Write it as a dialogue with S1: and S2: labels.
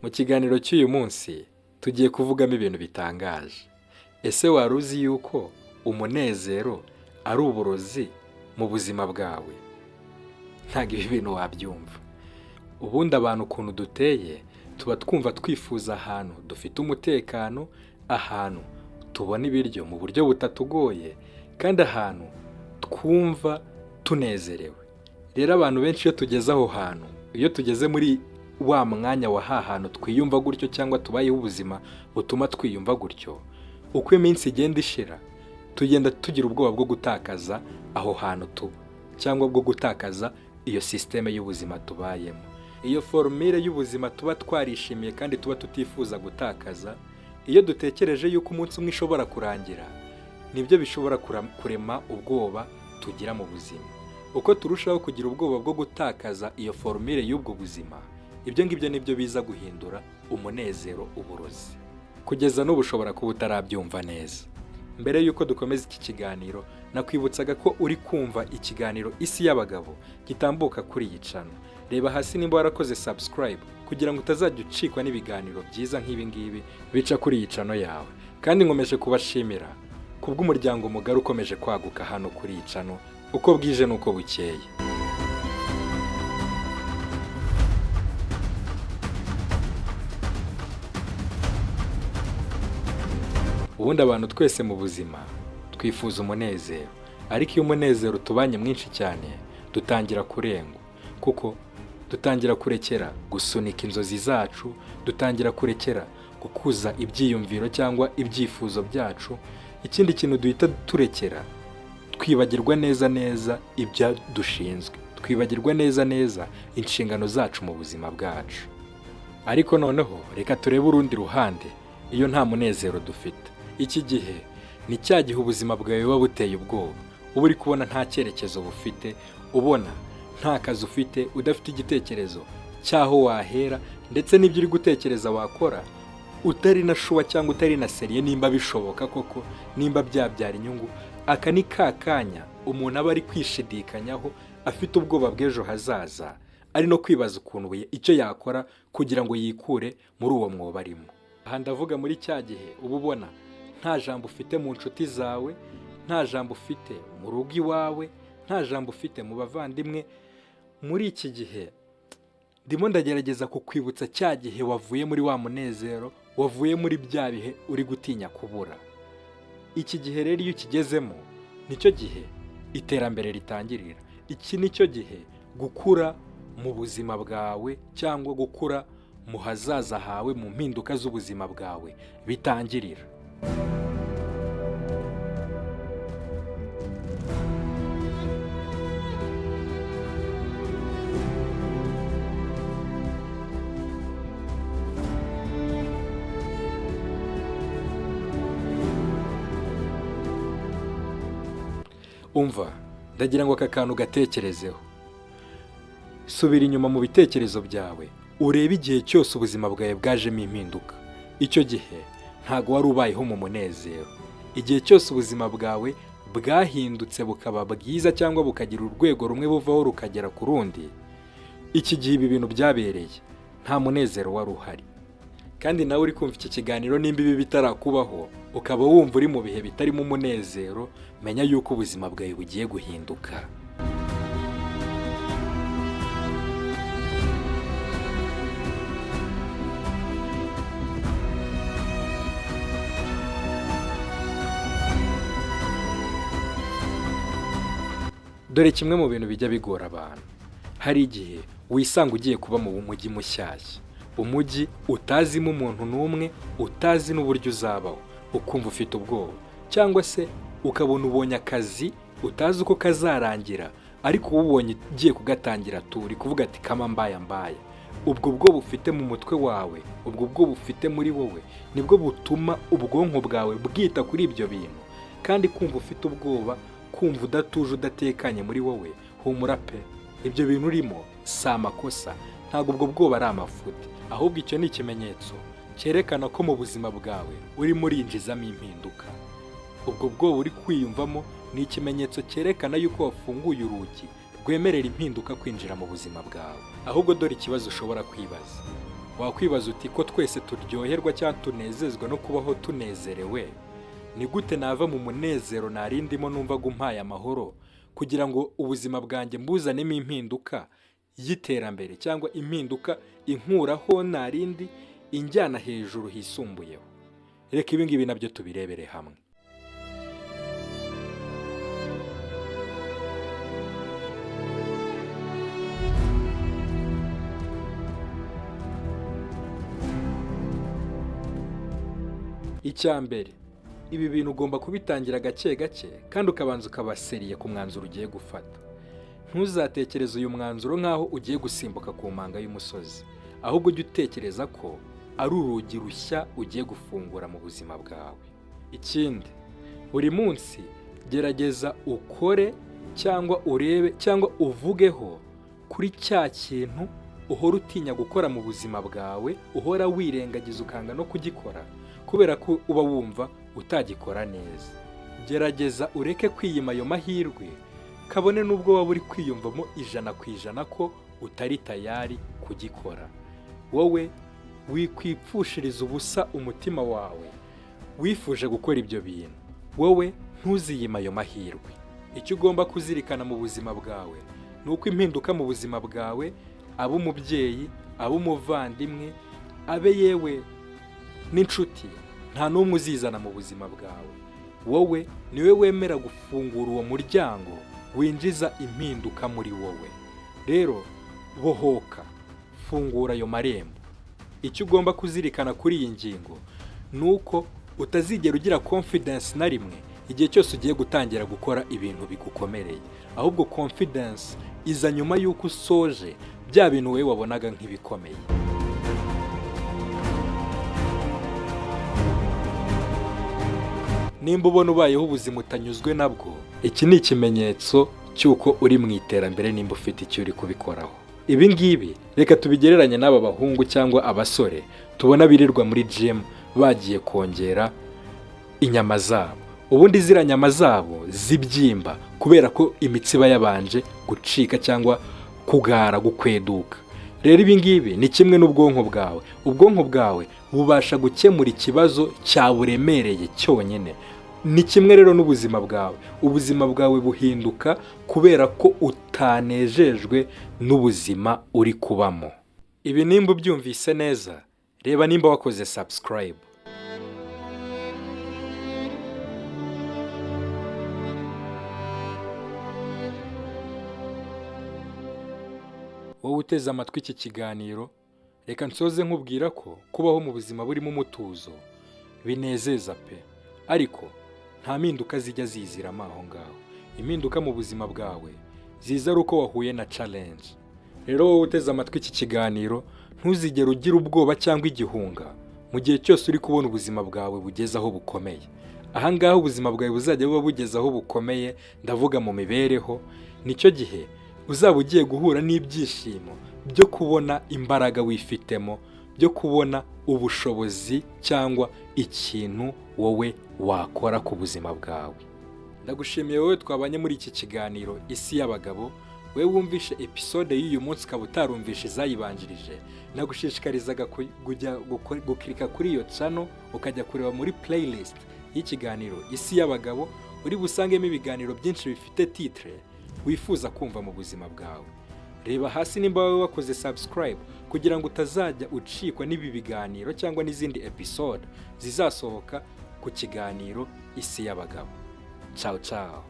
S1: Mu kiganiro cy'uyu munsi tugiye kuvugamo ibintu bitangaje. Ese wari uzi yuko umunezero ari uburozi mu buzima bwawe? Ntabwo ibi bintu wabyumva. Ubundi abantu ukuntu duteye, tuba twumva twifuza ahantu dufite umutekano, ahantu tubona ibiryo mu buryo butatugoye, kandi ahantu twumva tunezerewe. Rero abantu benshi iyo tugeze aho hantu, iyo tugeze muri wa mwanya wa hantu twiyumva gutyo cyangwa tubayeho ubuzima butuma twiyumva gutyo, uko iminsi igenda ishira, tugenda tugira ubwoba bwo gutakaza aho hantu tuba cyangwa bwo gutakaza iyo système y'ubuzima tubayemo. Iyo formule y'ubuzima tuba twarishimiye kandi tuba tutifuza gutakaza, iyo dutekereje yuko umunsi umwe ishobora kurangira, nibyo bishobora kurema ubwoba tugira mu buzima. Uko turushaho kugira ubwoba bwo gutakaza iyo formule y'ubwo buzima, ibyo ngibyo nibyo biza guhindura umunezero uburozi. Kugeza n'ubu ushobora kuba utarabyumva neza. Mbere y'uko dukomeza iki kiganiro, nakwibutsaga ko uri kumva ikiganiro Isi y'Abagabo gitambuka kuri iyi channel. Reba hasi nimba warakoze subscribe kugira ngo utazajya ucikwa n'ibiganiro byiza nk'ibi ngibi bica kuri iyi channel yawe. Kandi nkomeje kubashimira kubw'umuryango mugari ukomeje kwaguka hano kuri iyi channel uko bwije n'uko bukeye. Ubundi abantu twese mu buzima twifuza umunezero, ariko iyo umunezero utubanye mwinshi cyane dutangira kurengwa, kuko dutangira kurekera gusunika inzozi zacu, dutangira kurekera gukuza ibyiyumviro cyangwa ibyifuzo byacu. Ikindi kintu duhita turekera, twibagirwa neza neza ibyo dushinzwe, twibagirwa neza neza inshingano zacu mu buzima bwacu. Ariko noneho reka turebe urundi ruhande iyo nta munezero dufite. Iki gihe ni cya gihe ubuzima bwawe buba buteye ubwoba, uba uri kubona nta cyerekezo bufite, ubona nta kazi ufite, udafite igitekerezo cy'aho wahera, ndetse n'ibyo uri gutekereza wakora utari na sure cyangwa utari na sérieux nimba bishoboka koko, nimba byabyara inyungu. Aka ni ka kanya umuntu aba ari kwishidikanyaho, afite ubwoba bw'ejo hazaza, ari no kwibaza ukuntu icyo yakora kugira ngo yikure muri uwo mwobo arimo. Aha ndavuga muri cya gihe uba ubona nta jambo ufite mu nshuti zawe, nta jambo ufite mu rugo iwawe, nta jambo ufite mu bavandimwe. Muri iki gihe ndimo ndagerageza kukwibutsa cya gihe wavuye muri wa munezero, wavuye muri bya bihe uri gutinya kubura. Iki gihe rero iyo ukigezemo, nicyo gihe iterambere ritangirira. Iki nicyo gihe gukura mu buzima bwawe cyangwa gukura mu hazaza hawe, mu mpinduka z'ubuzima bwawe bitangirira. Umva, ndagira ngo aka kantu gatekerezeho. Subira inyuma mu bitekerezo byawe, urebe igihe cyose ubuzima bwawe bwajemo impinduka. Icyo gihe ntabwo wari ubayeho mu munezero. Igihe cyose ubuzima bwawe bwahindutse bukaba bwiza cyangwa bukagira urwego rumwe buvaho rukagera ku rundi, iki gihe ibi bintu byabereye nta munezero wari uhari. Kandi nawe uri kumva iki kiganiro, nimba ibi bitarakubaho, ukaba wumva uri mu bihe bitarimo umunezero, menya yuko ubuzima bwawe bugiye guhinduka. Dore kimwe mu bintu bijya bigora abantu: hari igihe wisanga ugiye kuba mu mujyi mushyashya, umujyi utazimo umuntu n'umwe, utazi n'uburyo uzabaho, ukumva ufite ubwoba, cyangwa se ukabona ubonye akazi utazi uko kazarangira, ariko ubonye ugiye kugatangira turi kuvuga ati kama mbaya mbaya. Ubwo bwoba ufite mu mutwe wawe, ubwo bwoba ufite muri wowe, nibwo butuma ubwonko bwawe bwita kuri ibyo bintu. Kandi kumva ufite ubwoba, kumva udatuje, udatekanye muri wowe, humura pe, ibyo bintu urimo si amakosa, ntabwo ubwo bwoba ari amafuti, ahubwo icyo ni ikimenyetso cyerekana ko mu buzima bwawe urimo urinjizamo impinduka. Ubwo bwoba uri kwiyumvamo ni ikimenyetso cyerekana yuko wafunguye urugi rwemerera impinduka kwinjira mu buzima bwawe. Ahubwo dore ikibazo ushobora kwibaza: Wakwibaza uti: "Ko twese turyoherwa cyangwa tunezezwa no kubaho tunezerewe, ni gute nava mu munezero narindimo numvaga umpaye amahoro kugira ngo ubuzima bwanjye mbuzanemo impinduka y'iterambere cyangwa impinduka inkuraho narindi injyana hejuru hisumbuyeho?" Reka ibi ngibi nabyo tubirebere hamwe. Icya mbere, ibi bintu ugomba kubitangira gake gake kandi ukabanza ukaba sérieux ku mwanzuro ugiye gufata. Ntuzatekereze uyu mwanzuro nk'aho ugiye gusimbuka ku manga y'umusozi, ahubwo ujye utekereza ko ari urugi rushya ugiye gufungura mu buzima bwawe. Ikindi, buri munsi gerageza ukore cyangwa urebe cyangwa uvugeho kuri cya kintu uhora utinya gukora mu buzima bwawe, uhora wirengagiza ukanga no kugikora kubera ko uba wumva utagikora neza. Gerageza ureke kwiyima ayo mahirwe, kabone n'ubwo waba uri kwiyumvamo 100% ko utari tayari kugikora. Wowe wikwipfushiriza ubusa umutima wawe wifuje gukora ibyo bintu. Wowe ntuziyime ayo mahirwe. Icyo ugomba kuzirikana mu buzima bwawe ni uko impinduka mu buzima bwawe, abe umubyeyi, abe umuvandimwe, abe yewe n'inshuti, nta n'umwe uzizana mu buzima bwawe. Wowe niwe wemera gufungura uwo muryango winjiza impinduka muri wowe. Rero bohoka, fungura ayo marembo. Icyo ugomba kuzirikana kuri iyi ngingo ni uko utazigera ugira confidence na rimwe igihe cyose ugiye gutangira gukora ibintu bigukomereye, ahubwo confidence iza nyuma y'uko usoje bya bintu wowe wabonaga nk'ibikomeye. Nimba ubona ubayeho ubuzima utanyuzwe nabwo, iki ni ikimenyetso cy'uko uri mu iterambere, nimba ufite icyo uri kubikoraho. Ibi ngibi reka tubigereranye n'aba bahungu cyangwa abasore tubona birirwa muri gym bagiye kongera inyama zabo. Ubundi ziriya nyama zabo zibyimba kubera ko imitsi iba yabanje gucika cyangwa kugara, gukweduka. Rero ibi ngibi ni kimwe n'ubwonko bwawe. Ubwonko bwawe bubasha gukemura ikibazo cyaburemereye cyonyine. Ni kimwe rero n'ubuzima bwawe. Ubuzima bwawe buhinduka kubera ko utanejejwe n'ubuzima uri kubamo. Ibi nimba ubyumvise neza, reba nimba wakoze subscribe. Wowe uteze amatwi iki kiganiro, reka nsoze nkubwira ko kubaho mu buzima burimo umutuzo binezeza pe, ariko nta mpinduka zijya ziziramo aho ngaho. Impinduka mu buzima bwawe ziza ari uko wahuye na challenge. Rero wowe uteze amatwi iki kiganiro, ntuzigere ugira ubwoba cyangwa igihunga mu gihe cyose uri kubona ubuzima bwawe bugeze aho bukomeye. Aha ngaha ubuzima bwawe buzajya buba bugeze aho bukomeye, ndavuga mu mibereho, nicyo gihe uzaba ugiye guhura n'ibyishimo byo kubona imbaraga wifitemo, byo kubona ubushobozi cyangwa ikintu wowe wakora ku buzima bwawe. Ndagushimiye wowe twabanye muri iki kiganiro Isi y'Abagabo. Wowe wumvishe episode y'uyu munsi ukaba utarumvishe izayibanjirije, nagushishikarizaga kujya gukirika kuri iyo channel, ukajya kureba muri playlist y'ikiganiro Isi y'Abagabo, uri busangemo ibiganiro byinshi bifite titre wifuza kumva mu buzima bwawe. Reba hasi nimba wowe wakoze subscribe kugira ngo utazajya ucikwa n'ibi biganiro cyangwa n'izindi episode zizasohoka ku kiganiro Isi y'Abagabo. Ciao ciao.